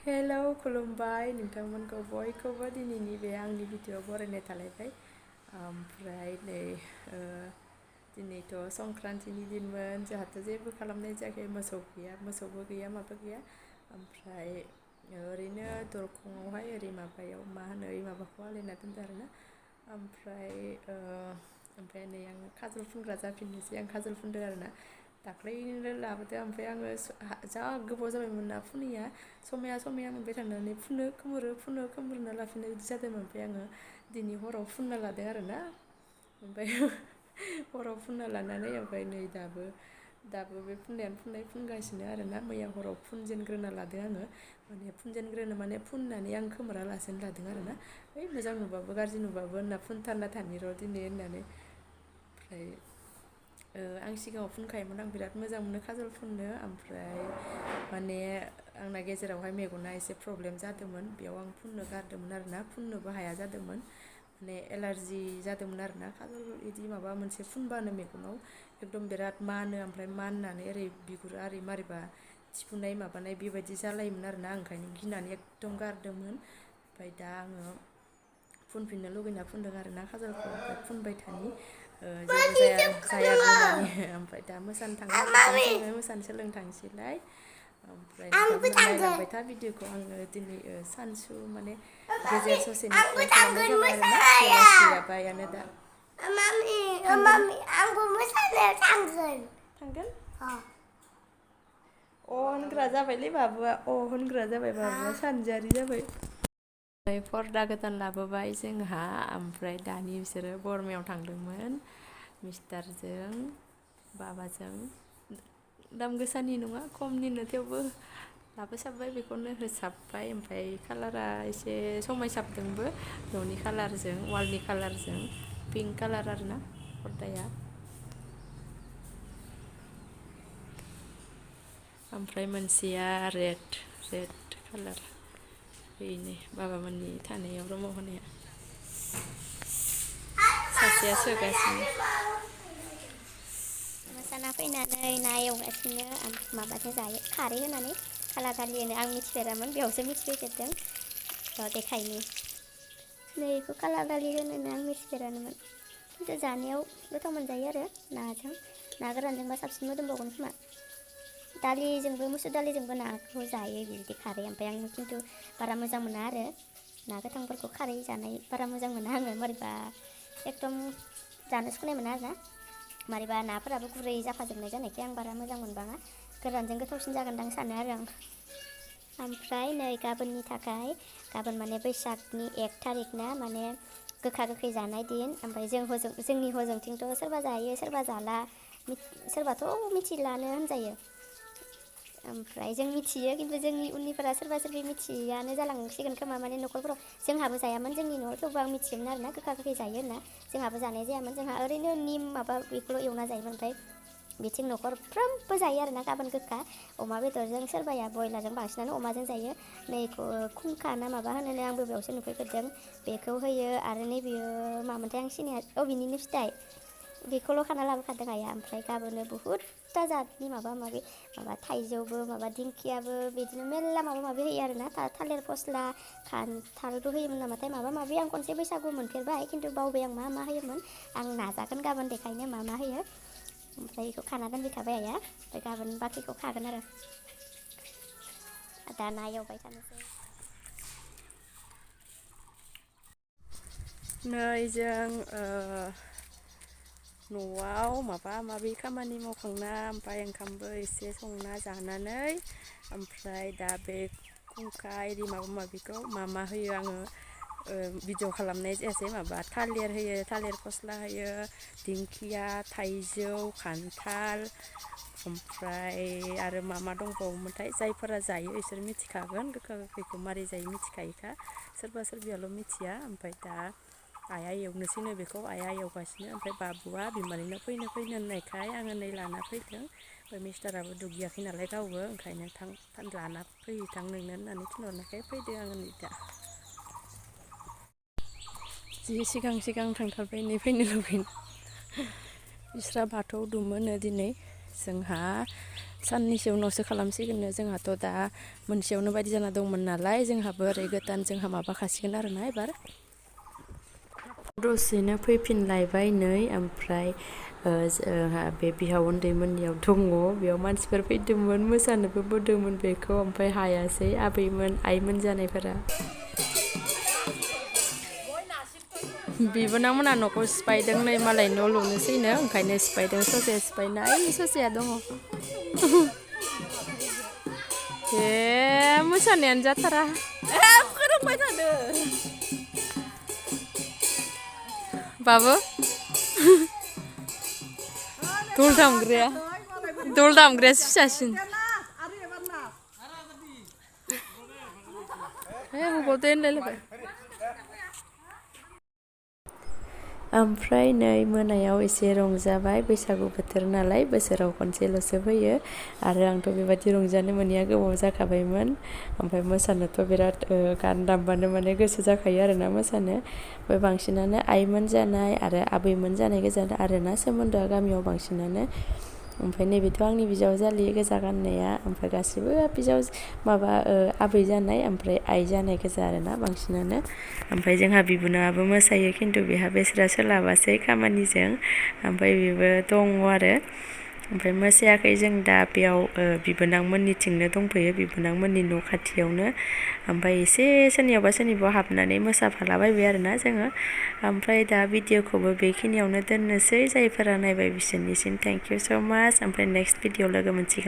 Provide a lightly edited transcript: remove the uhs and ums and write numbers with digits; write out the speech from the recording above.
Hello खुलुमबाय नोंथांमोनखौ बयखौबो दिनैनि बे आंनि भिडिअ बरायनाय थालायबाय। ओमफ्राय नै दिनैथ' संक्रान्तिनि दिनमोन, जोंहाथ' जेबो खालामनाय जायाखै, मोसौबो गैया माबो गैया। ओमफ्राय ओरैनो दरखंआवहाय ओरै माबायाव मा होनो ओइ माबाखौ आलायना दोनदो आरोना। ओमफ्राय नै आं खाजल फुनग्रा जाफिननोसै। आं खाजल फुनदों आरोना, दाख्लैनो लाबोदो। ओमफ्राय आङो जा गोबाव जाबायमोन ना फुनिया, समाया मोनबाय थानानै खोमोरना लाफिननाय बिदि जादोंमोन। ओमफ्राय आङो दिनै हराव फुनना लादों आरोना। ओमफ्राय हराव फुनना लानानै ओमफ्राय नै दाबो बे फुनगासिनो आरोना। मैया हराव फुनजेनग्रोना लादों आङो, माने फुननानै आं खोमोरालासेनो लादों आरोना। मोजां नुबाबो गाज्रि नुबाबो होनना फुनथारना थानि र' दिनै होननानै। ओमफ्राय आं सिगाङाव फुनखायोमोन, आं बिराद मोजां मोनो खाजल फुननो। ओमफ्राय माने आंना गेजेरावहाय मेगना एसे प्रब्लेम जादोंमोन, बेयाव आं फुननो गारदोंमोन आरोना। फुननोबो हाया जादोंमोन, माने एलारजि जादोंमोन आरोना। खाजल बिदि माबा मोनसे फुनबानो मेगनाव एकदम बिराद मानो, ओमफ्राय माननानै ओरै बिगुरा ओरै मारैबा थिफुनाय माबानाय बेबायदि जालायोमोन आरोना। ओंखायनो गिनानै एकदम गारदोंमोन। ओमफ्राय दा आङो फुनफिननो लुगैना फुनदों आरोना खाजलखौ। ओमफ्राय फुनबाय थानि, जेबो जायागौ मानि। ओमफ्राय दा मोसानो थांनो नागिरदों जोङो, मोसानो सोलोंनो थांसैलाय। ओमफ्राय नोंथांमोना नायलांबाय था भिडिअखौ। आङो दिनै सानसु माने गेजेर ससेनिफ्राय खालामनाय जाबाय आरोना। बेलासिया बायानो दा। आंबो मोसानो थांगोन। अ होनग्रा जाबायलै बाबुआ, बाबुआ सानजारि जाबाय। ओमफ्राय पर्दा गोदान लाबोबाय जोंहा। ओमफ्राय दानि बिसोरो बरमायाव थांदोंमोन मिस्टारजों बाबाजों। दाम गोसानि नङा, खमनिनो, थेवबो लाबोसाबबाय, बेखौनो होसाबबाय। ओमफ्राय कालारा एसे समायसाबदोंबो न'नि कालारजों, वालनि कालारजों। पिंक कालार आरोना पर्दाया। ओमफ्राय मोनसेया रेड कालार, बेनो बाबामोननि थानायाव रुमाव होनाया। सासेया सोगासिनो। मोसाना फैनानै ना एवगासिनो माबाजों जायो, खारै होनानै। खाला दालि होनो, आं मिथिफेरामोन, बेयावसो मिथिफैफेरदों। देखायनि नै बेखौ खाला दालि होनो आं मिथिफेरानोमोन। खिन्थु जानायाव गोथाव मोनजायो आरो नाजों, ना गोरानजोंबा साबसिन मोदोमबावगोन खोमा। दालिजोंबो, मुसुर दालिजोंबो नाखौ जायो बिदि खारै। ओमफ्राय आं खिन्थु बारा मोजां मोना आरो ना गोथांफोरखौ खारै जानाय बारा मोजां मोना आङो। मारैबा एकदम जानो सुखुनाय मोना आरोना। मारैबा नाफोराबो गुरै जाफाजोबनाय जानायखाय आं बारा मोजां मोनबाङा। गोरानजों गोथावसिन जागोनदां सानो आरो आं। ओमफ्राय नै गाबोननि थाखाय, गाबोन माने बैसागनि 1 थारिख ना, माने गोखा गोखै जानाय दिन। ओमफ्राय जोंनि हजोंथिंथ' सोरबा जायो सोरबा जाला, सोरबाथ' मिथिलानो होनजायो। ओमफ्राय जों मिथियो, खिन्थु जोंनि उननिफोरा सोरबा सोरबि मिथियानो जालांसिगोन खोमा। माने न'खरफोराव जोंहाबो जायामोन, जोंनि न'आव, थेवबो आं मिथियोमोन आरोना गोखा गोखै जायो होनना। जोंहाबो जानाय जायामोन, जोंहा ओरैनो निम माबा बेखौल' एवना जायोमोन। ओमफ्राय बिथिं न'खरफ्रोमबो जायो आरोना गाबोन गोखा। अमा बेदरजों, सोरबाया ब्रयलारजों, बांसिनानो अमाजों जायो। नै खुंखा ना माबा होनो, आंबो बेयावसो नुफैफेरदों, बेखौ होयो। आरो नैबेयो मामोनथाय, आं सिनाया, बिनिनो फिथाइ, बेखौल' खाना लाबोखादों आइया। ओमफ्राय गाबोनो बुहुदथा जातनि माबा थाइजौबो, माबा दिंखियाबो, बिदिनो मेरला माबा माबि होयो आरोना। थालिर फस्ला, खान्थालबो होयोमोन नामाथाय, माबा माबि। आं खनसे बैसागु मोनफेरबाय, खिन्थु बावबाय आं मा होयोमोन। आं नाजागोन गाबोन देखायनो मा होयो। ओमफ्राय बेखौ खाना दोनफैखाबाय आइया। ओमफ्राय गाबोन बाखिखौ खागोन आरो। दा ना एवबाय थानोसै। नै जों न'आव माबा माबि खामानि मावखांना, ओमफ्राय ओंखामबो एसे संना जानानै, ओमफ्राय दा बे खुंखा एरि माबा माबिखौ मा होयो आङो भिडिअ खालामनाय जायासै। माबा थालिर होयो, थालिर फस्ला होयो, दिंखिया, थाइजौ, खान्थाल, ओमफ्राय आरो मा दंबावोमोनथाय। जायफोरा जायो बिसोर मिथिखागोन, गोखा गोखैखौ मारै जायो मिथिखायोखा, सोरबा सोरबियाल' मिथिया। ओमफ्राय दा आइया एवनोसैनो, बेखौ आइया एवगासिनो। ओमफ्राय बाबुआ बिमानैनो फैनो होननायखाय आङो नै लाना फैदों। ओमफ्राय मिस्टाराबो दुगैयाखै नालाय गावबो, ओंखायनो लाना फैथां नोंनो होननानै थिनहरनायखाय फैदों आङो नै दा। जि सिगां थांथारबाय, नै फैनो लुबैना। बिस्रा बाथौ दुमोनो दिनै जोंहा साननैसो उनावसो खालामसिगोननो जोंहाथ' दा मोनसेयावनो बायदि जाना दंमोन नालाय जोंहाबो ओरै गोदान जोंहा माबाखासिगोन आरोना एबार दसेनो फैफिनलायबाय नै ओमफ्राय जोंहा बे बिहाव उन्दैमोननियाव दङ बेयाव मानसिफोर फैदोंमोन मोसानोबो बोदोंमोन बेखौ ओमफ्राय हायासै आबैमोन आइमोन जानायफोरा बिबोनांमोना न'खौ सिफायदों नै मालाय न' लुनोसैनो ओंखायनो सिफायदों ससे सिफायनाय ससेया दङ ए मोसानायानो जाथारा फोरोंबाय थादो बाबु दल दामग्रायासो फिसासिन ओमफ्राय नै मोनायाव एसे रंजाबाय बैसागु बोथोर नालाय बोसोराव खनसेल'सो फैयो आरो आंथ' बेबायदि रंजानो मोनैया गोबाव जाखाबायमोन ओमफ्राय मोसानोथ' बिराद गान दामबानो माने गोसो जाखायो आरोना मोसानो ओमफ्राय बांसिनानो आइमोन जानाय आरो आबैमोन जानाय गोजा आरोना सोमोन्दोआ गामियाव बांसिनानो ओमफ्राय नैबेथ' आंनि बिजावजालि गोजा गाननाया ओमफ्राय गासिबो माबा आबै जानाय ओमफ्राय आइ जानाय गोजा आरोना बांसिनानो ओमफ्राय जोंहा बिबोनाङाबो मोसायो खिन्थु बेहा बेस्रा सोलाबासै खामानिजों ओमफ्राय बेबो दङ आरो ओमफ्राय मोसायाखै जों दा बेयाव बिबोनांमोननिथिंनो दंफैयो बिबोनांमोननि न' खाथियावनो ओमफ्राय एसे सोरनियावबा हाबनानै मोसाफालाबायबाय आरोना जोङो ओमफ्राय दा भिडिअखौबो बेखिनियावनो दोननोसै जायफोरा नायबाय बिसोरनिसिम थेंक इउ स' माच ओमफ्राय नेक्स्ट भिडिअ लोगो मोनसिगोन